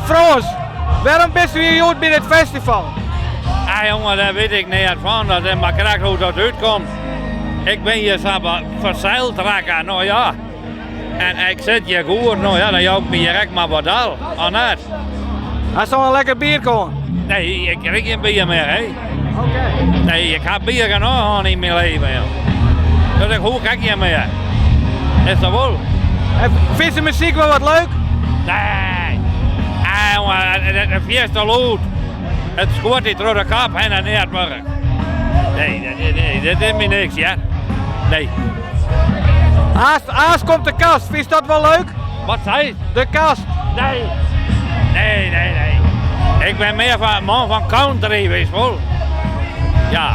Frâns, wêrom bist hjir hjoed by dit festival? Ah jonge, dêr wit ik neat fan. Dat is mar krekt hoe't dat útkomt. Ik bin hjir sa ferseild rekke, no ja. En ik sit hjir goed, no ja, dan jou ik my hjir ek mar wat del, of net? Hast al in lekker bierke hân? Nee, ik drink gjin bier mear, hè. Nee, ik ha bier genôch hân yn myn leven, joh. Dus ik hoech ek gjin mear. Is dat wol? En fynst de muzyk wol wat leuk? Nee. Ah, jonge, it is fierste lûd. It skuort dy troch de kop hinne net wurk. Nee, nee, dit is my niks, hear. Nee. Aanst, aanst komt de kast, fynst dat wol leuk? Wat sei? De kast. Nee. Nee, nee, nee. Ik bin mear fan man fan country, witst wol. Ja,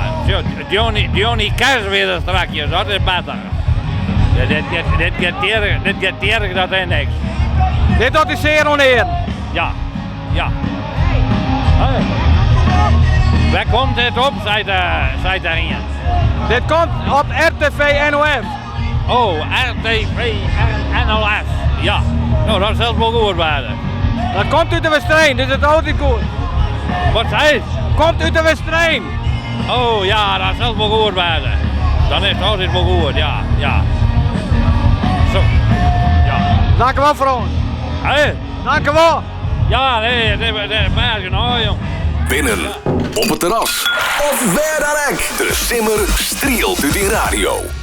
Johnny, Johnny Cash wie der strakjes, dat is better. Dit, dit, dit giet tierich, dit giet tierich, dat is niks. Dit docht dy sear oan de earen. Ja, ja. Hey. Wêr komt dit op, seit, seit der ien. Dit komt op RTV NOS. Oh, RTV NOS. Ja, no dat sil wol goed wêze. Dat komt út de Westereen, dus it is altyd goed. Wat sei? Komt út de Westereen. Oh ja, dat sil wol goed wêze. Dan is it altyd wol goed, ja, ja. Zo, ja. Dankjewol Frâns. Hé? Dankjewol. Ja, nee, it is bêst genôch, jong. Binnen, op it terras of wêr dan ek. De simmer strielt út dyn radio.